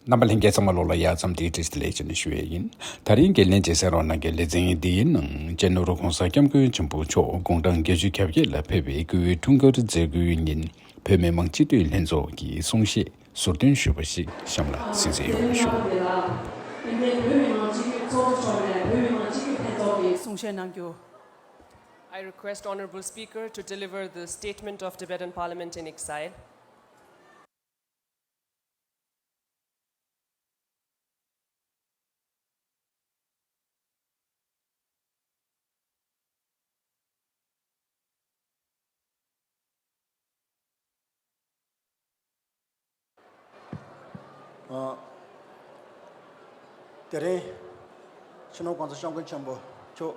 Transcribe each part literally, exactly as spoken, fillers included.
རྣམ་པ་ལྷན་རྒྱས་ཚང་མ་ལོག་ལ་ཡ་ཙམ་དེའི་བཀྲ་ཤིས་བདེ་ལེགས་ཞུ་ནས་ཞུ་ཡས་ཡིན། ད་རིང་གི་ལྷན་རྒྱས་གསན་རོགས་གནང་གི་ལེ་ཚན་འདིའི་ནང་སྤྱི་ནོར་༸གོང་ས་༸སྐྱབས་མགོན་ཆེན་པོ་མཆོག་དགུང་གྲངས་བརྒྱད་ཅུ་གྱ་བརྒྱད་ལ་ཕེབས་པའི་སྐུའི་འཁྲུངས་སྐར་མཛད་སྒོའི་ཉིན་བོད་མི་མང་སྤྱི་འཐུས་ལྷན་ཚོགས་ཀྱི་གསུང་བཤད་ཟུར་འདོན་ཞུས་པ་ཞིག་གཤམ་ལ་གསན་གཟིགས་ཡོང་བ་ཞུ། གསུང་བཤད་གནང་རྒྱུ། I request Honorable Speaker to deliver the Statement of Tibetan Parliament in Exile. ཨ། དེ་རིང་སྤྱི་ནོར་༸གོང་ས་༸སྐྱབས་མགོན་ཆེན་པོ་མཆོག་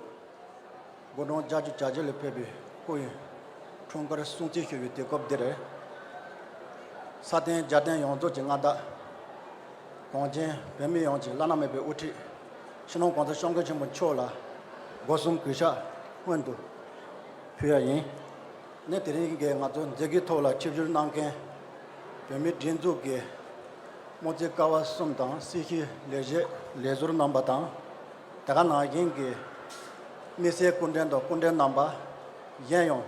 དགུང་གྲངས་བརྒྱད་ཅུ་གྱ་བརྒྱད་ལ་ཕེབས་པའི་སྐུ་ཡི་འཁྲུངས་སྐར་སྲུང་བརྩི་ཞུ་བའི་དུས་སྐབས་འདིར། ས་སྟེང་རྒྱལ་བསྟན་ཡོངས་རྫོགས་ཀྱི་མངའ་བདག་གངས་ཅན་བོད་མི་ཡོངས་ཀྱི་བླ་ན་མེད་པའི་དབུ་ཁྲིད་སྤྱི་ནོར་༸གོང་ས་༸སྐྱབས་མགོན་ཆེན་པོ་མཆོག་ལ་སྒོ་གསུམ་གུས་ཕྱག་སྔོན་དུ་ཕུལ་ཡ་ཡིན། ནས་དེ་རིང་གི་ང་ཚོ་མཛད་སྒོའི་ཐོག་ལ་ཆིབས་བསྒྱུར་གནང་མཁན་བོད་མིའི་སྒྲིག་འཛུགས་ཀྱི་དམངས་གཙོའི་ཀ་བ་གསུམ་དང་སྲིད་ཞུའི་ལས་བྱེད་ལས་ཟུར་རྣམ་པ་དང་། དེ་ག་ནང་བཞིན་གྱི་དམིགས་བསལ་སྐུ་མགྲོན་དང་སྐུ་མགྲོན་རྣམ་པ། གཞན་ཡང་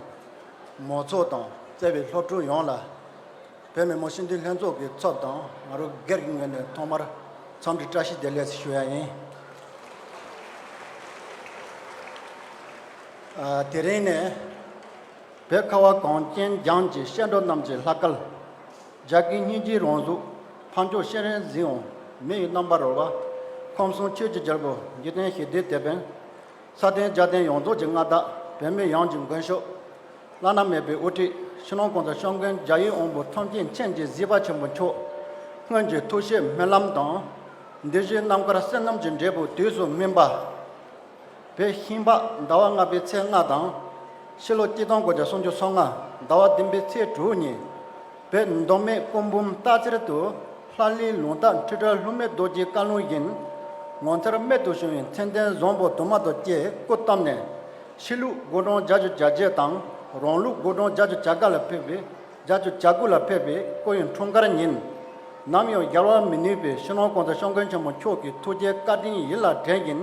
མང་ཚོགས་དང་བརྩེ་བའི་སློབ་ཕྲུག་ཡོངས་ལ་བོད་མི་མང་སྤྱི་འཐུས་ལྷན་ཚོགས་ཀྱི་ཚབ་དང་ང་རང་སྒེར་གྱི་ངོས་ནས་ཐོག་མར་འཚམས་འདྲི་བཀྲ་ཤིས་བདེ་ལེགས་ཞུ་ཡ་ཡིན། ཨ། དེ་རིང་ནས་བོད་ཁ་བ་གངས་ཅན་ལྗོངས་ཀྱི་སྐྱེ་འགྲོ་རྣམས་ཀྱི་ལྷ་སྐལ། རྒྱ་གི་སྙིང་རྗེའི་རང་གཟུགས། འཕགས་མཆོག་སྤྱན་རས་གཟིགས་དབང་མི་ཡི་རྣམ་པར་རོལ་པ། ཁམས་གསུམ་ཆོས་ཀྱི་རྒྱལ་པོ་འཇིག་རྟེན་ཞི་བདེའི་དེད་དཔོན། ས་སྟེང་རྒྱལ་བསྟན་ཡོངས་རྫོགས་ཀྱི་མངའ་བདག་བོད་མི་ཡོངས་ཀྱི་མགོན་ཤོག་བླ་ན་མེད་པའི་དབུ་ཁྲིད་སྤྱི་ནོར་༸གོང་ས་༸སྐྱབས་མགོན་རྒྱལ་བའི་དབང་པོ་ཐམས་ཅད་མཁྱེན་ཅིང་གཟིགས་པ་ཆེན་པོ་མཆོག་སྔོན་གྱི་ཐུགས་བཞེད་སྨོན་ལམ་དང་། འདི་བཞིན་རྣམ་དཀར་བསོད་ནམས་ཀྱི་འབྲས་བུ་དུས་སུ་སྨིན་པ། བོད་ཤིང་ཕག་ཟླ་བ་ལྔ་པའི་ཚེས་ལྔ་དང་། ཕྱི་ལོ་ཆིག་སྟོང་དགུ་བརྒྱ་སུམ་ཅུ་སོ་ལྔ་ཟླ་བ་བདུན་པའི་ཚེས་དྲུག་ཉིན། བོད་མདོ་སྨད་སྐུ་འབུམ་སྟག་འཚེར་དུ་ལྷ་ལས་ལུང་རྟ་ཁྲི་ཁྲོ་ལྷུ་མེད་རྡོ་རྗེའི་བཀའ་ལུང་བཞིན་ངོ་མཚར་རྨད་དུ་བྱུང་བའི་མཚན་ལྡན་བཟང་པོ་དུ་མ་དང་བཅས་སྐུ་བལྟམས་ནས་ཕྱི་ལུགས་དགུང་གྲངས་བརྒྱད་ཅུ་གྱ་བརྒྱད་དང་རང་ལུགས་དགུང་གྲངས་བརྒྱད་ཅུ་གྱ་དགུ་ལ་ཕེབས་པའི་བརྒྱད་ཅུ་གྱ་དགུ་ལ་ཕེབས་པའི་སྐུ་ཡི་འཁྲུངས་སྐར་ཉིན། ནམ་ཡང་བརྒལ་བར་མི་ནུས་པའི་སྤྱི་ནོར་༸གོང་ས་༸སྐྱབས་མགོན་ཆེན་པོ་མཆོག་གི་ཐུགས་རྗེའི་བཀའ་དྲིན་ཡིད་ལ་དྲན་བཞིན།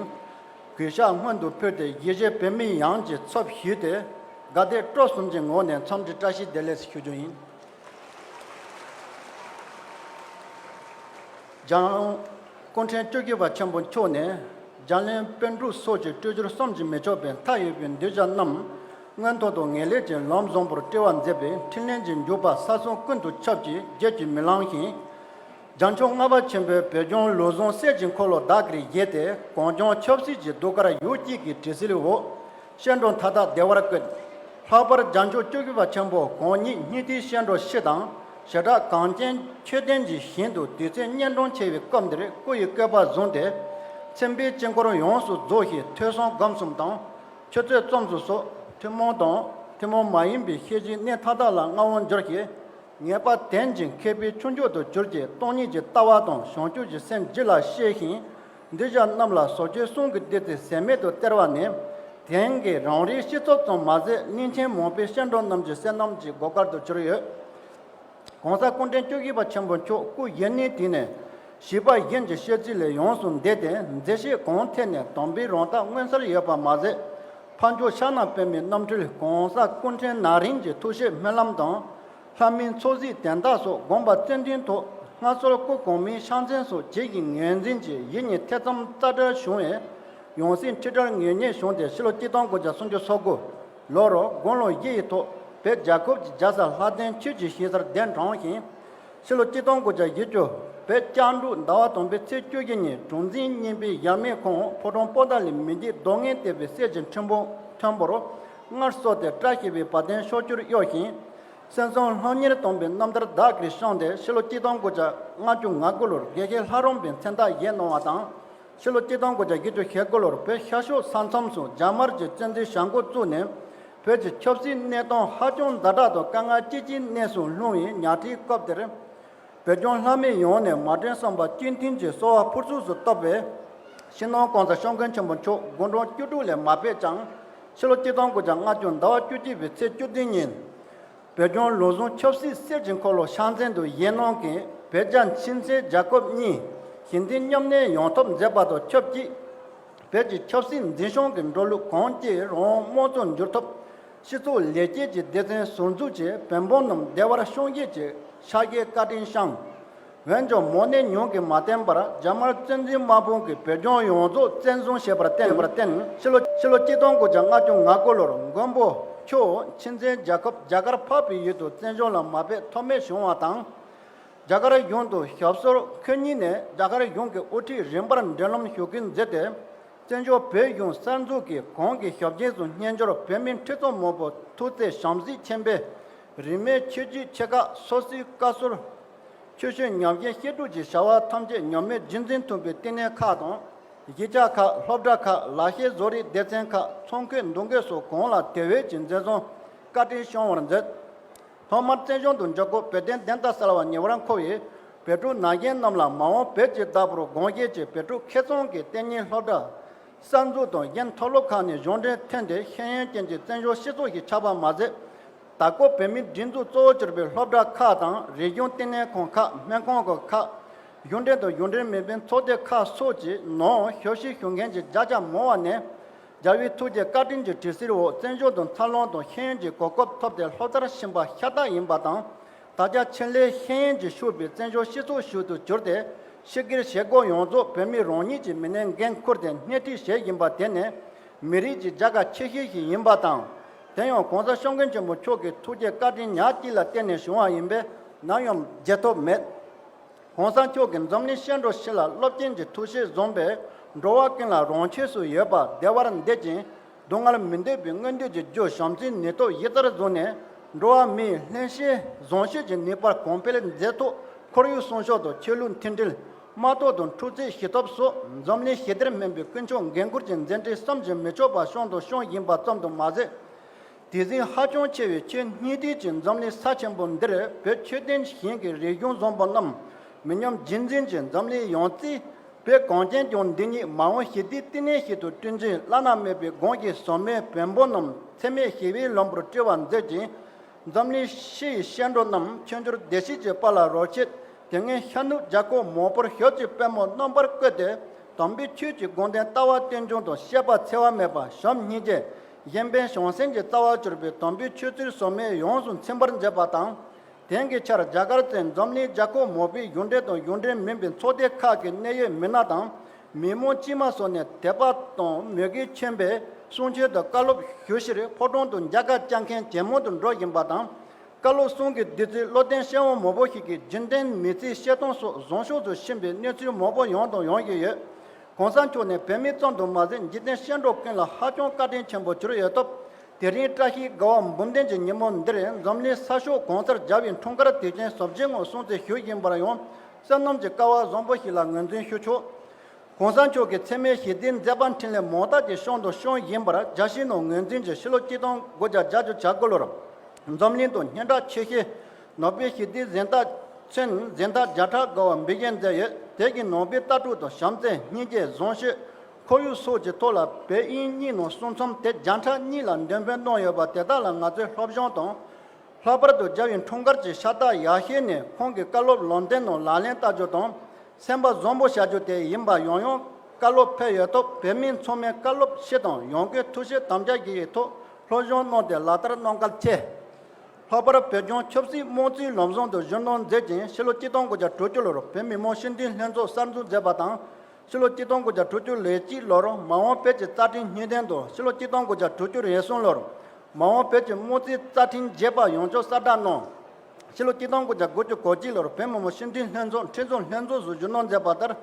གུས་ཕྱག་སྔོན་དུ་ཕུལ་ཏེ་གཞིས་བྱེས་བོད་མི་ཡོངས་ཀྱི་ཚབ་ཞུས་ཏེ་དགའ་དད་སྤྲོ་གསུམ་གྱི་ངང་ནས་འཚམས་འདྲི་བཀྲ་ཤིས་བདེ་ལེགས་ཞུ་རྒྱུ་ཡིན། རྒྱལ་དབང་སྐུ་ཕྲེང་བཅུ་བཞི་པ་ཆེན་པོ་མཆོག་ནས་རྒྱལ་བློན་པཎ་གྲུབ་སོགས་ཀྱི་སྤྲོས་བཅོལ་བསམ་གྱིས་མི་ཆོག་པའི་མཐའ་ཡས་པའི་གདུལ་བྱ་རྣམས་མངོན་མཐོ་དང་ངེས་ལེགས་ཀྱི་ལམ་བཟང་པོར་སྤྲོ་བར་མཛད་པའི་འཕྲིན་ལས་ཀྱི་འཇུག་པ་ས་གསུམ་ཀུན་ཏུ་ཁྱབ་ཀྱིས་བརྗོད་ཀྱིས་མི་ལང་ཞིང་། རྒྱལ་མཆོག་ལྔ་པ་ཆེན་པོའི་བོད་ལྗོངས་ལུགས་བཟང་གསེར་གྱི་འཁོར་ལོ་བདག་གིར་བཞེས་ཏེ་གངས་ལྗོངས་ཆབ་སྲིད་ཀྱི་ཟློས་གར་ཡུག་གཅིག་གི་དྲི་སིལ་འོག་སྐྱེ་འགྲོ་མཐའ་དག་བདེ་བར་བཀོད། ལྷག་པར་རྒྱལ་མཆོག་བཅུ་བཞི་པ་ཆེན་པོ་གང་ཉིད་སྙིང་ཐིག་སྐྱེ་འགྲོ་སྤྱི་དང་བྱེ་བྲག་གངས་ཅན་ཆོས་ལྡན་གྱི་ཞིང་དུ་དུས་ཚོད་གཉན་འགྲམ་ཆེ་བའི་སྐབས་འདིར་སྐུ་ཡི་བཀོད་པ་བཟུང་སྟེ། ཚེ་འཕོས་དཀྱིལ་འཁོར་ཡོངས་སུ་རྫོགས་ཤིང་ཐོས་བསམ་སྒོམ་གསུམ་དང་། ཆོས་རྩེ་རྩོམ་གསུམ་སོགས་ཐུན་མོང་དང་ཐུན་མོང་མ་ཡིན་པའི་ཤེས་བྱའི་གནས་མཐའ་དག་ལ་མངའ་དབང་འབྱོར་ཞིང་། ངེས་པ་དོན་གྱི་མཁས་པའི་ཁྱུ་མཆོག་ཏུ་གྱུར་ཅིང་སྟོང་ཉིད་ཀྱི་ལྟ་བ་དང་བྱང་ཆུབ་ཀྱི་སེམས་རྒྱུད་ལ་སྐྱེས་ཤིང་། གདུལ་བྱ་རྣམས་ལ་ཟབ་ཆོས་གསུང་གི་བདུད་རྩི་ཟད་མེད་དུ་སྟེར་བ་ནི། དེང་གི་རང་རེའི་སྤྱི་ཚོགས་ཙམ་མ་ཟད་གླིང་ཆེན་མང་པོའི་སྐྱེ་འགྲོ་རྣམས་ཀྱི་བསོད་ནམས་ཀྱི་བགོ་སྐལ་དུ་གྱུར་ཡོད། གོང་ས་སྐུ་ཕྲེང་བཅུ་བཞི་པ་ཆེན་པོ་མཆོག་སྐུ་ཡོན་གནས་དུས་ནས་བྱིས་པ་གཞན་གྱི་སྤྱོད་ཚུལ་ལས་ཡོངས་སུ་འདས་ཏེ་མཛེས་ཤིང་གང་ཐད་ནས་དམ་པའི་རང་རྟགས་མངོན་གསལ་ཡོད་པ་མ་ཟད། ཕ་མཆོག་ཕྱག་ན་པདྨོའི་རྣམ་འཕྲུལ་གོང་ས་སྐུ་ཕྲེང་ན་རིམ་གྱི་ཐུགས་བཞེད་སྨོན་ལམ་དང་། ལྷ་མིའི་ཚོགས་གཟིགས་དོན་དག་སོགས་དགོངས་པ་རྩེ་གདུང་ཐོག་མངའ་གསོལ་སྐུ་གོང་མའི་ཕྱག་མཚན་སོགས་ཇི་བཞིན་ངོས་འཛིན་གྱིས་ཡིད་གཉིས་ཐེ་ཚོམ་རྩ་བྲལ་བྱུང་བས། ཡང་སྲིད་ཁྲི་ཁྲོར་ངེས་རྙེད་བྱུང་སྟེ་ཕྱི་ལོ་གཅིག་སྟོང་དགུ་བརྒྱ་སུམ་ཅུ་སོ་དགུ་ལོར་དགུང་ལོ་བཞི་ཡི་ཐོག་བོད་རྒྱལ་ཁབ་ཀྱི་རྒྱལ་ས་ལྷ་ལྡན་ཆོས་ཀྱི་ཞིང་སར་གདན་དྲངས་ཤིང་། ཕྱི་ལོ་གཅིག་སྟོང་དགུ་བརྒྱ་བཞི་བཅུ་བོད་རྒྱལ་འབྲུག་ཟླ་བ་དང་པོའི་ཚེས་བཅུ་བཞི་ཉིན་གྲུ་འཛིན་གཉིས་པའི་ཡབ་མེས་ཁོང་ཕོ་བྲང་པོ་ཏཱ་ལའི་མི་འཇིགས་གདོང་ལྔས་བཏེགས་པའི་གསེར་གྱི་ཁྲི་འབུམ་མཐོན་པོར་སྔར་སོང་སྟེ་བཀྲ་ཤིས་པའི་བ་དན་ཕྱོགས་བཅུར་གཡོ་ཞིང་། སེམས་བཟང་ལྷང་ངེར་གཏོང་བའི་རྣམ་ཐར་བདག་གིར་བཤམས་ཏེ་ཕྱི་ལོ་གཅིག་སྟོང་དགུ་བརྒྱ་ལྔ་བཅུ་ང་དགུ་ལོར་དགེ་བཤེས་ལྷ་རམས་པའི་མཚན་རྟགས་བཞེས་གནང་བ་དང་། ཕྱི་ལོ་གཅིག་སྟོང་དགུ་བརྒྱ་བཞི་བཅུ་ཞེ་དགུ་ལོར་བོད་ཤར་ཕྱོགས་ས་མཚམས་སུ་རྒྱ་དམར་གྱི་བཙན་འཛུལ་བྱ་འགུལ་བཙུགས་ནས་བོད་ཀྱི་ཆབ་སྲིད་གནས་སྟངས་ཧ་ཅང་ཛ་དྲག་དང་དཀའ་ངལ་ཅན་གྱི་གནས་སུ་ལྷུང་བའི་ཉག་ཕྲའི་སྐབས་དེར། བོད་ལྗོངས་ལྷ་མི་ཡོངས་ནས་མ་བསྒྲོན་བསམ་པ་ཀུན་མཐུན་གྱི་གསོལ་བ་ཕུར་ཚུགས་སུ་བཏབ་པས། སྤྱི་ནོར་༸གོང་ས་༸སྐྱབས་མགོན་ཆེན་པོ་མཆོག་དགུང་གྲངས་བཅུ་དྲུག་ལས་མ་ཕེབས་ཀྱང་། ཕྱི་ལོ་གཅིག་སྟོང་དགུ་བརྒྱ་ལྔ་བཅུ་ཟླ་བ་བཅུ་གཅིག་པའི་ཚེས་བཅུ་བདུན་ཉིན། བོད་ལྗོངས་ལུགས་བཟང་ཆབ་སྲིད་གསེར་གྱི་འཁོར་ལོ་ཕྱག་མཚན་དུ་བཞེས་གནང་མཁན་ བོད་རྒྱ་ཆིན་ཚན་རྒྱལ་ཁབ་གཉིས་ཞི་བདེ་མཉམ་གནས་ཡོང་ཐབས་མཛད་པ་དང་ཆབས་ཅིག་བོད་ཀྱི་ཆབ་སྲིད་འཛིན་སྐྱོང་གི་འགྲོ་ལུགས་གོང་འཕེལ་རང་དབང་དམངས་གཙོ་འགྱུར་ཐབས་སྤྱི་ཚོགས་ལས་བྱེད་ཀྱི་སྡེ་ཚན་ཟུར་འཛུགས་ཀྱིས་བོད་འབངས་རྣམས་བདེ་བར་གཤོང་ཡས་ཀྱི་ཕྱག་འཁྱེར་བཀའ་དྲིན་བསྐྱངས། འོན་ཀྱང་མོ་ནད་ཉུང་གིས་མ་བསྟེན་པར་རྒྱ་དམར་བཙན་འཛུལ་དམག་དཔུང་གིས་བོད་ལྗོངས་ཡོངས་རྫོགས་བཙན་བཟུང་བྱས་པར་བརྟེན་ཕྱི་ལོ་ཕྱི་ལོ་ཆིག་སྟོང་དགུ་བརྒྱ་ལྔ་བཅུ་ང་དགུ་ལོར་མགོན་པོ་མཆོག་ཆིན་ཚན་རྒྱལ་ཁབ་རྒྱ་གར་འཕགས་པའི་ཡུལ་དུ་བཙན་བྱོལ་ལ་མ་ཕེབས་ཐབས་མེད་བྱུང་བ་དང་། རྒྱ་གར་གཞུང་དུ་ཞབས་སོར་འཁོད་ཉིན་ནས་རྒྱ་གར་གཞུང་གི་དབུ་ཁྲིད་རིམ་པར་འབྲེལ་ལམ་ཞུ་སྐུལ་མཛད་དེ། བཙན་བྱོལ་བོད་གཞུང་གསར་འཛུགས་ཀྱི་གོང་གི་ཞབས་རྗེས་སུ་སྙན་ཞུར་བོད་མི་ཁྲི་ཚོ་མང་པོ་ཐུགས་བརྩེ་བྱམས་བརྩེ་ཆེན་པོས་རིས་མེད་ཆོས་བརྒྱུད་ཆེ་ཁག་སོ་སོའི་བཀའ་ཟུར། ཆོས་སྤྱོད་ཉམས་ཞན་བཤད་སྒྲུབ་ཀྱི་བྱ་བ་ཐམས་ཅད་ཉམས་མེད་རྒྱུན་འཛིན་ཐུབ་པའི་བསྟི་གནས་ཁག་དང་། གཞིས་ཆགས་ཁག་སློབ་གྲྭ་ཁག་ལག་ཤེས་བཟོ་རིག་སྡེ་ཚན་ཁག་ཚོང་མཁས་འདུ་འགོད་སོགས་གང་ལ་དེ་བས་ཀྱི་འཛིན་བཟུང་བཀའ་དྲིན་བསྐྱངས་པར་མཛད། ཐོག་མར་བཙན་བྱོལ་དུ་འབྱོར་སྐབས་བོད་དོན་བདེན་མཐའ་གསལ་བ་ཉེ་བར་མཁོ་བའི་བོད་ཕྲུག་ནང་བཞིན་རྣམས་ལ་མ་འོངས་བོད་ཀྱི་བདག་པོར་དགོངས་བཞེས་ཀྱིས་བོད་ཕྲུག་ཁེ་གཙང་གི་གཏན་ཉིན་སློབ་གྲྭ་གསར་འཛུགས་དང་གཞན་མཐོ་སློབ་ཁག་ནས་གཞུང་འབྲེལ་ཐོན་ཏེ་ཤེས་ཡོན་ཅན་གྱི་བཙན་བྱོལ་སྤྱི་ཚོགས་ཤིག་ཆགས་པ་མ་ཟད། དྭགས་པོ་བོད་མིའི་སྒྲིག་འཛུགས་གཙོ་བོར་གྱུར་པའི་སློབ་གྲྭ་ཁག་དང་རིག་གཞུང་བསྟི་གནས་ཁང་ཁག་སྨན་ཁང་གི་ཁག་གཞུང་འབྲེལ་དང་གཞུང་འབྲེལ་མིན་པའི་ཚོགས་སྡེ་ཁག་སོགས་ཀྱི་ནང་ཞབས་ཞུ་ཞུ་མཁན་གྱི་བརྒྱ་ཆ་མང་བ་ནས། རྒྱལ་བའི་ཐུགས་རྗེ་བཀའ་དྲིན་གྱི་གྲུ་གཟིངས་འོག་བཙན་བྱོལ་དུ་འཚར་ལོངས་དང་ཤེས་ཡོན་གྱི་གོ་སྐབས་ཐོབ་སྟེ་སློབ་མཐར་ཕྱིན་པ་ཤ་སྟག་ཡིན་པ་དང་། ད་ཆ་ཆེད་ལས་ཤེས་ཡོན་གྱིས་ཕྱུག་པའི་བཙན་བྱོལ་སྤྱི་ཚོགས་ཤིག་ཏུ་གྱུར་ཏེ། ཕྱི་རྒྱལ་བྱེད་སྒོ་ཡོངས་རྫོགས་བོད་མི་རང་ཉིད་ཀྱི་མི་སྣའི་འགན་ཁུར་ཏེ་སྣེ་ཁྲིད་བྱེད་བཞིན་པ་དེ་ནི་མི་རིགས་ཀྱི་རྒྱལ་ཁ་ཆེ་ཤོས་ཤིག་ཡིན་པ་དང་། དེ་ཡང་གོང་ས་སྐྱབས་མགོན་ཆེན་པོ་མཆོག་གི་ཐུགས་རྗེ་བཀའ་དྲིན་ཉག་གཅིག་ལ་བརྟེན་ནས་བྱུང་བ་ཡིན་པས་ནམ་ཡང་བརྗེད་ཐབས་མེད། གོང་ས་མཆོག་གིས་འཛམ་གླིང་སྐྱེ་འགྲོ་སྤྱི་ལ་སློབ་ཆེན་གྱི་ཐུགས་བཞེད་བཟུང་བས། འགྲོ་བ་ཀུན་ལ་རང་ཆས་སུ་ཡོད་པ་བདེ་བར་འདོད་ཅིང་། སྡུག་བསྔལ་མི་འདོད་པའི་མངོན་འདོད་ཀྱི་རྒྱུ་བྱམས་བརྩེའི་ནུས་སྟོབས་གཞི་རྩར་བཟུང་ནས། འགྲོ་བ་མིའི་ལྷིང་ཤེས་བཟང་སྤྱོད་ཀྱི་ནུས་པར་གོང་འཕེལ་མཛད་ཐོག་ཁོར་ཡུག་སྲུང་སྐྱོབ་དང་ཆོས་ལུགས་མཐུན་སྒྲིལ། དམག་ཐོག་ཏུ་འཁྲུག་རྩོད་ཞི་ཐབས་སོགས་འཛམ་གླིང་ཞི་བདེར་སྨན་པའི་ཀུན་སྤྱོད་འགན་ཁུར་གྱི་མཛད་འཕྲིན་བསམ་གྱིས་མི་ཆོག་པ་བསྐྱངས་དང་སྐྱོང་བཞིན་པ་ཙམ་དུ་མ་ཟད། དེ་བཞིན་ཧ་ཅང་ཆེ་བའི་ཆོས་སྙིང་ཐིག་ཅིག་འཛམ་གླིང་ས་ཆེན་པོ་འདིར་བོད་ཆོས་ལྡན་གཞན་གྱི་རིག་གཞུང་བཟང་པོ་རྣམས་མི་ཉམས་རྒྱུན་འཛིན་གྱིས་འཛམ་གླིང་ཡོངས་རྩིས་བོད་གངས་ཅན་ལྗོངས་འདི་ཉིད་མ་འོངས་ཞི་བདེའི་བསྟི་གནས་ཤིག་ཏུ་བསྐྲུན་རྒྱུའི་བླ་ན་མེད་པའི་དགོངས་ཀྱི་ཟབ་མོའི་བོན་པོ་རྣམས་འཚེ་མེད་ཞི་བའི་ལམ་པར་སྤྲུལ་བར་མཛད་ཅིང་། འཛམ་གླིང་ཕྱི་ཡི་སྐྱེ་འགྲོ་རྣམས་འཕྱོག་འགྱུར་བདེ་སྐྱིད་ཀྱི་དཔལ་ལ་རོལ་ཆེད་དེ་སྔའི་ཤར་ནུབ་རྒྱལ་ཁབ་མང་པོར་ཞབས་ཀྱི་པད་མོ་རྣམ་པར་བཀོད་དེ། དམ་པའི་ཆོས་ཀྱི་དགོངས་དོན་ལྟ་བ་རྟོགས་བྱུང་དང་བཤད་པ་འཚེ་བ་མེད་པ་བྱམས་སྙིང་རྗེ་གཞན་ཕན་བྱང་སེམས་ཀྱི་རྩ་བ་གྱུར་པའི་དམ་པའི་ཆོས་ཚུལ་ཟབ་མོས་ཡོངས་སུ་ཚིམ་པར་མཛད་པ་དང་། དེང་གི་ཆར་རྒྱ་གར་བཙན་འཛམ་གླིང་རྒྱལ་ཁབ་མང་པོའི་གཞུང་འབྲེལ་དང་གཞུང་འབྲེལ་མིན་པའི་ཚོགས་སྡེ་ཁག་གི་གནད་ཡོད་མི་སྣ་དང་མི་མང་དཀྱུས་མ་སོགས་ནས་དད་པ་དང་མོས་གུས་ཆེན་པོས་གསུང་ཆོས་དང་བཀའ་སློབ་ཞུ་ཕྱིར་ཕོ་བྲང་དུ་མཇལ་ཁ་བཅར་མཁན་ཇེ་མང་དུ་འགྲོ་བཞིན་པ་དང་། བཀའ་སློབ་གསུང་གི་བདུད་རྩི་བློ་ལྡན་སྐྱེ་བོ་མང་པོ་ཞིག་གིས་རྒྱུན་ལྡན་མི་ཚེའི་བཤད་སྟངས་སོགས་བཟང་ཕྱོགས་སུ་ཕྱིན་པའི་གནས་ཚུལ་མང་པོ་ཡོང་དང་ཡོང་བཞིན་ཡོད། གོང་ས་མཆོག་ནི་བོད་མི་ཙམ་དུ་མ་ཟད་འཇིག་རྟེན་སྐྱེ་འགྲོ་ཀུན་ལ་ཧ་ཅང་བཀའ་དྲིན་ཆེན་པོ་གྱུར་ཡོད་སྟབས། དེ་རིང་བཀྲ་ཤིས་དགའ་བ་འབུམ་ལྡན་གྱི་ཉིན་མོ་འདིར་འཛམ་གླིང་ས་ཕྱོགས་གང་སར་རྒྱལ་བའི་འཁྲུངས་སྐར་དུས་ཆེན་གཟབ་རྒྱས་ངང་སྲུང་བརྩི་ཞུ་བཞིན་པར་ཡང་བསོད་ནམས་ཀྱི་སྐལ་བ་བཟང་པོ་ཞིག་ལ་ངོས་འཛིན་ཞུ་ཆོག་གོང་ས་མཆོག་གིས་འཚེ་མེད་ཞི་བདེའི་མཛད་པ་འཕྲིན་ལས་མང་དག་ཅིག་བསྐྱངས་དང་སྐྱོང་བཞིན་པར་རྒྱལ་སྤྱིའི་ནང་ངོས་འཛིན་གྱིས་ཕྱི་ལོ་ཆིག་སྟོང་དགུ་བརྒྱ་བརྒྱད་ཅུ་གྱ་དགུ་ལོར་འཛམ་གླིང་དུ་སྙན་གྲགས་ཆེ་ཤོས་ནོ་བེལ་ཞི་བདེའི་གཟེངས་རྟགས་མཚོན་གཟེངས་རྟགས་བརྒྱ་ཕྲག་བརྒལ་བ་འབུལ་བཞིན་མཛད་ཡོད། དེ་བཞིན་ནང་པའི་ལྟ་གྲུབ་དང་བྱམས་བརྩེ་སྙིང་རྗེ་བཟང་སྤྱོད་ཁོར་ཡུག་སོགས་ཀྱི་ཐོག་ལ་བོད་དབྱིན་གཉིས་ནང་གསུང་རྩོམ་དེབ་བརྒྱ་ཕྲག་གཉིས་ལ་འདོན་སྤེལ་གནང་ཡོད་པ་དེ་དག་ལ་ང་ཚོས་སློབ་སྦྱོང་དང་། ལྷག་པར་དུ་རྒྱལ་བའི་འཁྲུངས་སྐར་གྱི་ཕྱག་རྟགས་ཡག་ཤོས་ནི་ཁོང་གི་བཀའ་སློབ་ལམ་སྟོན་ནང་ལག་ལེན་བསྟར་རྒྱུ་དང་། སེམས་པ་བཟང་པོ་བྱ་རྒྱུ་དེ་ཡིན་པ་ཡང་ཡང་བཀའ་སློབ་ཕེབས་ཡོད་སྟབས་བོད་མི་ཚང་མས་བཀའ་སློབ་ཕྱི་དང་ཡང་སྒོས་ཐུགས་བཞེད་དམ་བཅའ་བཞི་ཡི་ཐོག་སློབ་སྦྱོང་གནང་སྟེ་ལག་བསྟར་གནང་གལ་ཆེ། ལྷག་པར་བོད་ལྗོངས་ཆབ་སྲིད་དམངས་གཙོའི་ལམ་བཟང་དུ་གཞོན་ནུ་མཛད་ཅིང་ཕྱི་ལོ་ཆིག་སྟོང་དགུ་བརྒྱ་དྲུག་ཅུ་ལོར་བོད་མི་མང་སྤྱི་འཐུས་ལྷན་ཚོགས་གསར་འཛུགས་མཛད་པ་དང་། ཕྱི་ལོ་ཆིག་སྟོང་དགུ་བརྒྱ་དྲུག་ཅུ་རེ་གཅིག་ལོར་མ་འོངས་བོད་ཀྱི་རྩ་ཁྲིམས་སྙིང་དོན་དང་ཕྱི་ལོ་ཆིག་སྟོང་དགུ་བརྒྱ་དྲུག་ཅུ་རེ་གསུམ་ལོར་མ་འོངས་བོད་ཀྱི་དམངས་གཙོའི་རྩ་ཁྲིམས་རྒྱས་པ་ཡོང་ཆེད་གསལ་བསྒྲགས་གནང་། ཕྱི་ལོ་ཆིག་སྟོང་དགུ་བརྒྱ་དགུ་བཅུ་གོ་གཅིག་ལོར་བོད་མི་མང་སྤྱི་འཐུས་ལྷན་ཚོགས་ཁྲི་འཛིན་ལྷན་ཚོགས་སུ་གཞོན་ནུ་མཛད་པ་ལྟར།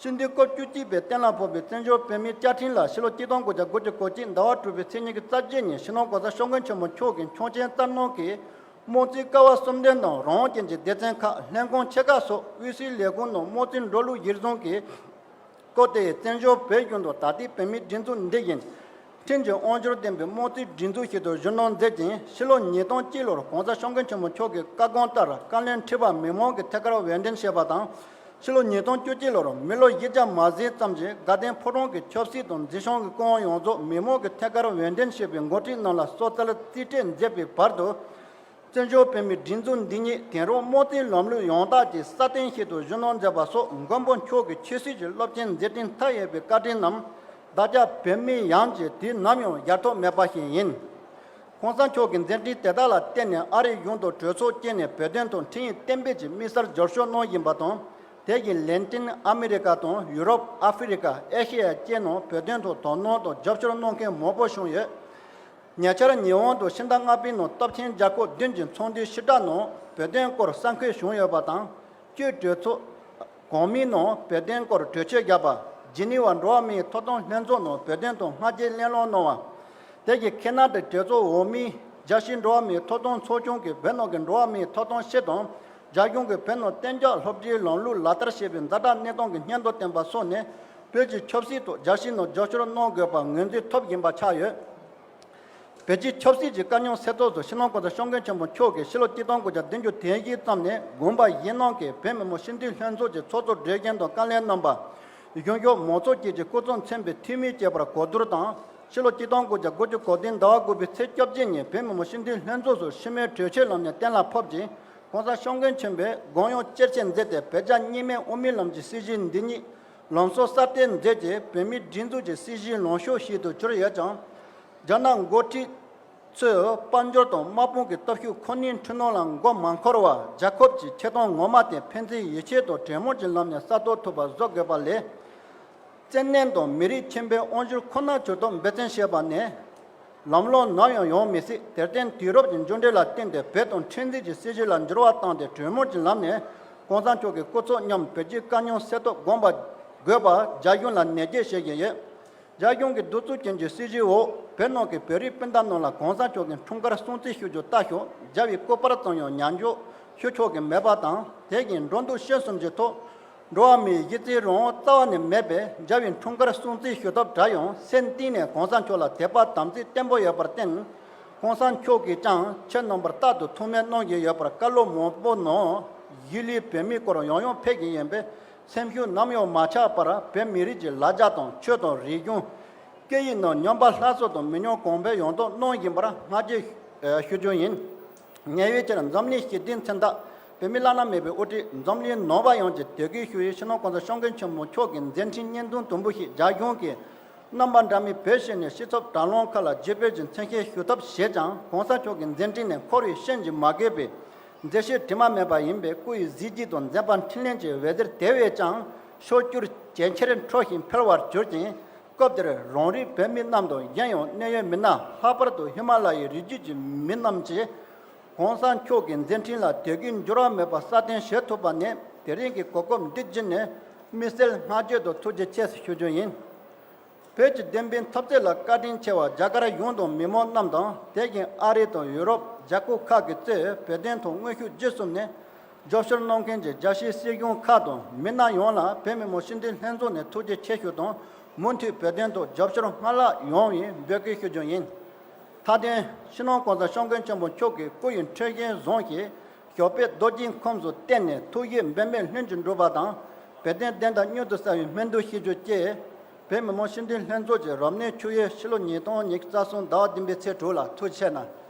སྤྱི་འཐུས་སྐབས་བཅུ་གཅིག་པའི་གཏན་ལ་ཕབ་པའི་བཙན་བྱོལ་བོད་མིའི་བཅའ་ཁྲིམས་ལ་ཕྱི་ལོ་ཆིག་སྟོང་དགུ་བརྒྱ་དགུ་བཅུ་གོ་གཅིག་ཟླ་བ་དྲུག་པའི་ཚེས་ཉི་ཤུ་རྩ་བརྒྱད་ཉིན་སྤྱི་ནོར་༸གོང་ས་༸སྐྱབས་མགོན་ཆེན་པོ་མཆོག་གིས་ཆོག་མཆན་བསྩལ་གནང་གིས། དམངས་གཙོའི་ཀ་བ་གསུམ་ལྡན་དང་རང་དབང་ཅན་གྱི་སྡེ་ཚན་ཁག་ལྷན་ཁང་ཆེ་ཁག་སོགས་དབུས་སའི་ལས་ཁུངས་ནང་དམངས་གཙོའི་འགྲོ་ལུགས་གཞིར་བཟུང་གིས། སྐབས་དེའི་བཙན་བྱོལ་བོད་གཞུང་དུ་ད་ལྟའི་བོད་མིའི་སྒྲིག་འཛུགས་འདི་བཞིན། ཁྲིམས་ཀྱི་དབང་སྒྱུར་ལྡན་པའི་དམངས་གཙོའི་སྒྲིག་འཛུགས་ཤིག་ཏུ་གཞོན་ནུ་མཛད་ཅིང་ཕྱི་ལོ་ཉིས་སྟོང་གཅིག་ལོར་༸གོང་ས་༸སྐྱབས་མགོན་ཆེན་པོ་མཆོག་གི་བཀའ་དགོངས་ལྟར་བཀའ་བློན་ཁྲི་པ་མི་མང་གི་ཐད་ཀར་འོས་འདེམས་བྱས་པ་དང་། ཕྱི་ལོ་ཉིས་སྟོང་བཅུ་གཅིག་ལོར་མི་ལོ་བཞི་བརྒྱ་མ་ཟིན་ཙམ་གྱིས་དགའ་ལྡན་ཕོ་བྲང་གི་ཆབ་སྲིད་དང་འཛིན་སྐྱོང་གི་སྐུ་དབང་ཡོངས་རྫོགས་མི་མང་གི་ཐད་ཀར་འོས་འདེམས་བྱས་པའི་འགོ་ཁྲིད་རྣམས་ལ་སོ་ཐར་རྩིས་སྤྲད་མཛད་པའི་བར་དུ། བཙན་བྱོལ་བོད་མིའི་སྒྲིག་འཛུགས་འདི་ཉིད་དེང་རབས་དམངས་གཙོའི་ལམ་ལུགས་ཡོངས་བསྒྲགས་ཀྱི་སྲ་བརྟན་ཞིག་ཏུ་གཞོན་ནུར་མཛད་པ་སོགས་མགོན་པོ་མཆོག་གི་ཆོས་སྲིད་ཀྱི་རླབས་ཆེན་མཛད་འཕྲིན་མཐའ་ཡས་པའི་བཀའ་དྲིན་རྣམས་བདག་ཅག་བོད་མི་ཡོངས་ཀྱིས་དུས་ནམ་ཡང་ཡལ་ཐབས་མེད་པ་ཞིག་ཡིན། ༸གོང་ས་མཆོག་གི་མཛད་འཕྲིན་དེ་དག་ལ་བརྟེན་ནས་ཨ་རིའི་གཞུང་དུ་གྲོས་ཚོགས་བསྐྱངས་ནས་བོད་དོན་ཐོག་འཕྲིན་ཡིག་གཏན་འབེབས་ཀྱི་དམིགས་བསལ་རྒྱབ་སྐྱོར་གནང་བཞིན་པ་དང་། དེ་བཞིན་ལན་ཀྲིན་ཨ་མི་རི་ཀ་དང་ཡུ་རོབ་ཨ་ཧྥེ་རི་ཀ་ཨེ་ཤེ་ཡ་བཅས་ནང་བོད་དོན་ཐོག་དོ་སྣང་དང་རྒྱབ་སྐྱོར་གནང་མཁན་མང་པོ་བྱུང་ཡོད། ཉེ་ཆར་ཉི་ཧོང་དུ་ཕྱི་ཟླ་ལྔ་པའི་ནང་སྟོབས་ཆེན་རྒྱལ་ཁབ་བདུན་གྱི་ཚོགས་འདུའི་ཕྱི་དྲགས་ནང་བོད་དོན་སྐོར་གསར་འགོད་བྱུང་ཡོད་པ་དང་། གཙོས་གྲོས་ཚོགས་གོང་མའི་ནང་བོད་དོན་སྐོར་གྲོས་ཆོད་བརྒྱབ་པ། ཇི་ནི་ཝ་འགྲོ་བ་མིའི་ཐོབ་ཐང་ལྷན་ཚོགས་ནང་བོད་དོན་ཐོག་སྔ་རྗེས་གླེང་སློང་གནང་བ། དེ་བཞིན་ཁེ་ན་ཌའི་གྲོས་ཚོགས་འོག་མའི་རྒྱལ་སྤྱིའི་འགྲོ་བ་མིའི་ཐོབ་ཐང་ཚོགས་ཆུང་གིས་བོད་ནང་གི་འགྲོ་བ་མིའི་ཐོབ་ཐང་སྤྱི་དང་། རྒྱ་གཞུང་གིས་བོད་ནང་གཏན་འཇགས་སློབ་གྲྭའི་ལམ་ལུགས་ལག་བསྟར་བྱས་པའི་ཛ་དྲག་གནས་སྟངས་ཀྱི་སྙན་ཐོ་བཏོན་པ་སོགས་ནས། བོད་ཀྱི་ཆབ་སྲིད་ཐོག་རྒྱལ་སྤྱིའི་ནང་རྒྱབ་སྐྱོར་གནང་དགོས་པ་ངོས་འཛིན་ཐོབ་བཞིན་པ་ཆགས་ཡོད། བོད་ཀྱི་ཆབ་སྲིད་ཀྱི་དཀའ་རྙོག་སེལ་ཐབས་སུ་སྤྱི་ནོར་༸གོང་ས་༸སྐྱབས་མགོན་ཆེན་པོ་མཆོག་གིས་ཕྱི་ལོ་ཆིག་སྟོང་དགུ་བརྒྱ་བདུན་ཅུ་དོན་བཞི་ཙམ་ནས་དགོངས་པ་བཞེས་གནང་གིས་བོད་མི་མང་སྤྱི་འཐུས་ལྷན་ཚོགས་ཀྱི་ཚོགས་གཙོ་སྦྲེལ་མཁན་དང་བཀའ་བློན་རྣམ་པ། གཞུང་ཕྱོགས་མང་ཚོགས་བཅས་ཀྱི་སྐུ་ཚབ་མཚན་པའི་འཐུས་མི་བཅས་པར་གོ་བསྡུར་དང་། ཕྱི་ལོ་ཆིག་སྟོང་དགུ་བརྒྱ་དགུ་བཅུ་གོ་བདུན་ཟླ་བ་དགུ་པའི་ཚེས་བཅོ་བརྒྱད་ཉིན་བོད་མི་མང་སྤྱི་འཐུས་ལྷན་ཚོགས་སུ་ཕྱི་མོལ་གྲོས་ཆོད་ལམ་ནས་གཏན་ལ་ཕབ་ཅིང་། ༸གོང་ས་༸སྐྱབས་མགོན་ཆེན་པོས་དགོངས་ཡངས་ཅེར་ཆེར་མཛད་དེ་བོད་རྒྱ་གཉིས་སྨན་དབུ་མའི་ལམ་གྱི་སྲིད་བྱུས་འདི་ཉིད་ལམ་སྲོལ་སྲ་བརྟན་མཛད་ཅིང་བོད་མིའི་སྒྲིག་འཛུགས་ཀྱི་སྲིད་བྱུས་ལངས་ཕྱོགས་ཤིག་ཏུ་གྱུར་ཡོད་ཀྱང་། རྒྱ་ནག་འགོ་ཁྲིད་ཚོས་དཔལ་འབྱོར་དང་དམག་དཔུང་གི་སྟོབས་ཤུགས་ཁོ་ནའི་འཕྲུལ་སྣང་ལ་མགོ་མ་འཁོར་བར་རྒྱལ་ཁབ་ཀྱི་ཁེ་དོན་ངོ་མ་དེ་ཕན་ཚུན་ཡིད་ཆེས་དང་གྲོས་མོལ་གྱི་ལམ་ནས་གསར་གཏོད་ཐུབ་པ་བཟོ་དགོས་པ་ལས། བཙན་གནོན་དང་མི་རིགས་ཁྱིམ་པའི་དབང་བསྒྱུར་ཁོ་ནར་གྱུར་ཐབས་འབད་བརྩོན་བྱས་པ་ནས། ལམ་ལྷོང་ནམ་ཡང་ཡོང་མི་སྲིད། དེར་བརྟེན་དུས་རབས་ཀྱི་འཕྱོར་འགྲོས་ལ་བརྟེན་ཏེ་བོད་དོན་འཕྲིན་སྟེགས་ཀྱི་སྲིད་བྱུས་ལ་འགྱུར་བ་བཏང་སྟེ་གྲོས་མོལ་གྱི་ལམ་ནས་༸གོང་ས་མཆོག་གི་སྐུ་ཚབ་མཉམ་བོད་ཀྱི་དཀའ་རྙོག་སེལ་ཐབས་དགོངས་པ་དགོས་པར་རྒྱ་གཞུང་ལ་ནན་བརྗོད་བྱེད་བཞིན་ཡོད། རྒྱ་གཞུང་གི་གདུག་རྩུབ་ཅན་གྱི་སྲིད་བྱུས་འོག་བོད་ནང་གི་བོད་རིགས་སྤུན་ཟླ་རྣམས་ལ་༸གོང་ས་མཆོག་གི་འཁྲུངས་སྐར་སྲུང་བརྩི་ཞུ་རྒྱུ་ལྟ་ཞོག་རྒྱལ་བའི་སྐུ་པར་ཙམ་ཡང་ཉར་འཇོག་ཞུ་ཆོག་གི་མེད་པ་དང་། དེ་བཞིན་འགྲོ་འདུག་སྤྱོད་གསུམ་གྱི་ཐོག་འགྲོ་བ་མིའི་གཞི་རྩའི་རང་དབང་རྩ་བ་ནས་མེད་པས། རྒྱལ་བའི་འཁྲུངས་སྐར་སྲུང་བརྩི་ཞུ་ཐབས་དྲག་ཡང་སེམས་གཏིང་ནས་༸གོང་ས་མཆོག་ལ་དད་པ་དམ་ཚིག་བརྟན་པོ་ཡོད་པར་བརྟེན། ༸གོང་ས་མཆོག་གིས་ཀྱང་ཁྱེད་རྣམ་པར་རྟག་ཏུ་ཐུགས་སྨོན་གནང་བཞིན་ཡོད་པར་བཀའ་སློབ་མང་པོ་ནང་གཞིས་ལུས་བོད་མིའི་སྐོར་ཡང་ཡང་ཕེབས་བཞིན་ཡོད་པས། སེམས་ཤུགས་ནམ་ཡང་མ་ཆག་པར་བོད་མི་རིགས་ཀྱི་ལ་རྒྱ་དང་ཆོས་དང་རིག་གཞུང་། སྐད་ཡིག་རྣམས་ཉམས་པ་སླར་གསོ་དང་མི་ཉམས་གོང་འཕེལ་ཡོང་ཐབས་གནང་བཞིན་པར་བསྔགས་བརྗོད་ཞུ་རྒྱུ་ཡིན། ཉེ་བའི་ཆར་འཛམ་གླིང་ཞི་བདེའི་མཚོན་རྟགས་བོད་མི་བླ་ན་མེད་པའི་དབུ་ཁྲིད་འཛམ་གླིང་ནང་པ་ཡོངས་ཀྱི་དད་གུས་ཞུ་ཡུལ་སྤྱི་ནོར་༸གོང་ས་༸སྐྱབས་མགོན་ཆེན་པོ་མཆོག་གི་མཛད་འཕྲིན་བརྙན་ཐུང་དུམ་བུ་ཞིག་རྒྱ་གཞུང་གིས་རྣམ་པ་འདྲ་མིན་བེད་སྤྱད་ནས་སྤྱི་ཚོགས་དྲ་ལམ་ཁག་ལ་བརྒྱུད་སྤེལ་གྱིས་མཚན་བཤད་ཞུ་ཐབས་བྱས་ཀྱང་༸གོང་ས་མཆོག་གི་མཛད་འཕྲིན་ནི་འཁོར་བའི་ཤིང་གིས་མ་གོས་པའི་མཛེས་ཤིང་དྲི་མ་མེད་པ་ཡིན་པས། སྐུ་ཡི་གཟི་བརྗིད་དང་མཛད་པ་འཕྲིན་ལས་ཀྱི་འོད་ཟེར་དེ་བས་ཀྱང་ཕྱོགས་བཅུར་ཇེ་ཆེར་འཕྲོ་ཞིང་འཕེལ་བར་གྱུར་ཅིང་། སྐབས་དེར་རང་རིགས་བོད་མི་རྣམས་དང་གཞན་ཡང་གནད་ཡོད་མི་སྣ། ལྷག་པར་དུ་ཧི་མ་ལ་ཡའི་རི་རྒྱུད་ཀྱི་མི་རྣམས་ཀྱིས་༸གོང་ས་མཆོག་གི་མཛད་འཕྲིན་ལ་དད་གུས་འགྱུར་བ་མེད་པར་སྲ་བརྟན་བྱེད་ཐུབ་པ་ནི་དེ་རིང་གི་གོ་སྐབས་འདི་བརྒྱུད་ནས་དམིགས་བསལ་བསྔགས་བརྗོད་དང་ཐུགས་རྗེ་ཆེ་ཞུ་རྒྱུ་ཡིན། བོད་ཀྱི་བདེན་པའི་འཐབ་རྩོད་ལ་བཀའ་དྲིན་ཆེ་བ་རྒྱ་གར་གཞུང་དང་མི་མང་རྣམས་དང་། དེ་བཞིན་ཨ་རི་དང་ཡུ་རོབ་རྒྱལ་ཁབ་ཁག་གིས་གཙོས་བོད་དོན་ཐོག་མངོན་ཤུགས་བརྒྱུད་གསུམ་ནས་རྒྱབ་སྐྱོར་གནང་མཁན་གྱི་རྒྱལ་སྤྱིའི་སྲིད་གཞུང་ཁག་དང་མི་སྣ་ཡོངས་ལ་བོད་མི་མང་སྤྱི་འཐུས་ལྷན་ཚོགས་ནས་ཐུགས་རྗེ་ཆེ་ཞུ་དང་། མུ་མཐུད་བོད་དོན་ཐོག་རྒྱབ་སྐྱོར་སྔར་ལྷག་ཡོང་བའི་འབོད་སྐུལ་ཞུ་རྒྱུ་ཡིན། མཐའ་དོན། སྤྱི་ནོར་༸གོང་ས་༸སྐྱབས་མགོན་ཆེན་པོ་མཆོག་གི་སྐུ་ཡི་འཕྲོད་བཞེས་བཟང་ཞིང་། ཞབས་པད་རྡོ་རྗེའི་ཁམས་སུ་བརྟན་ནས་ཐུགས་བཞེད་འབད་མེད་ལྷུན་གྱིས་འགྲུབ་པ་དང་། བོད་དོན་བདེན་མཐའ་མྱུར་དུ་གསལ་བའི་སྨོན་འདུན་ཞུ་རྒྱུ་བཅས། བོད་མི་མང་སྤྱི་འཐུས་ལྷན་ཚོགས་ཀྱི་རབ་གནས་ཆིངས་ཡིག་ཕྱི་ལོ་ཉིས་སྟོང་ཉི་ཤུ་རྩ་གསུམ་ཟླ་བ་བདུན་པའི་ཚེས་དྲུག་ལ། ཐུགས་རྗེ་ཆེ་གནང་།